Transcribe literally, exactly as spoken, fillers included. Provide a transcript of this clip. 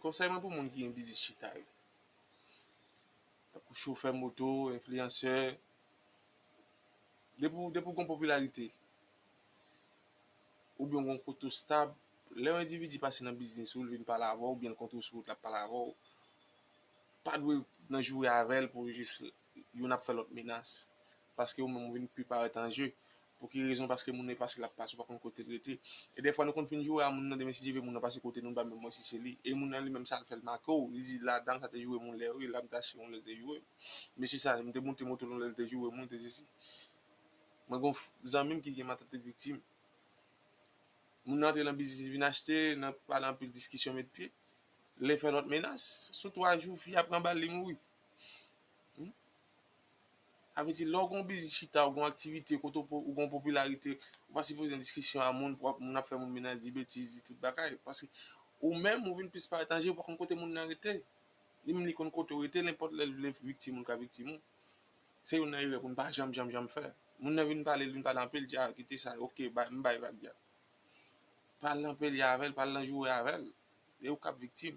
Konsèy mwen pou moun ki gen biznis chita yo, tankou chofè moto, enfliyansè, depi w depi w gen popilarite, oubyen w gen kote w stab, lè yon endividi pase nan biznis ou, l vin pale avè w, oubyen l kontre w sou wout, l ap pale avè w, pa dwe nan joure avè l pou jis youn ap fè lòt menas. Paske ou menm ou vin pi parèt an je. Pou ki rezon? Paske moun nan pase l ap pase, ou pa konn kote l rete. E dèfwa nou konn fin joure a moun nan, demen si Dye vle moun nan pase kote nou, n pa menm wè si se li. E moun nan li menm sa l fè l make w. Li di la dam sa te joure moun lè wi, la m te achte moun lè l te joure m. Mesye sa, m te moute moto l yon lè l te joure moun, te sesi. Mwen gen yon zanmi m ki gen matant viktim. Moun nan antre nan biznis, vin achte, nan pale anpil diskisyon met pye. Lè fè lòt menas, sou twa jou fi a pran bal, li mouri. Hmm? Sa vle di lè w gen yon biznis chita, ou gen yon aktivite kote ou gen yon popilarite, ou pa sipoze nan diskisyon a moun, pou moun ap fè moun menas, di betiz, di tout bagay. Paske ou menm ou vin plis parèt an je, ou pa konn kote moun nan rete. Li menm li konn kote w rete, nenpòt lè l vle viktim ou, l ka viktim ou. Se youn nan erè pou n pa janm, janm, janm fè. Moun nan vin pale, l vin pale anpil, di a kite sa, ok, m bay vag li a. Pale nan peli avè l, pale nan joure avè l. E ou k ap viktim.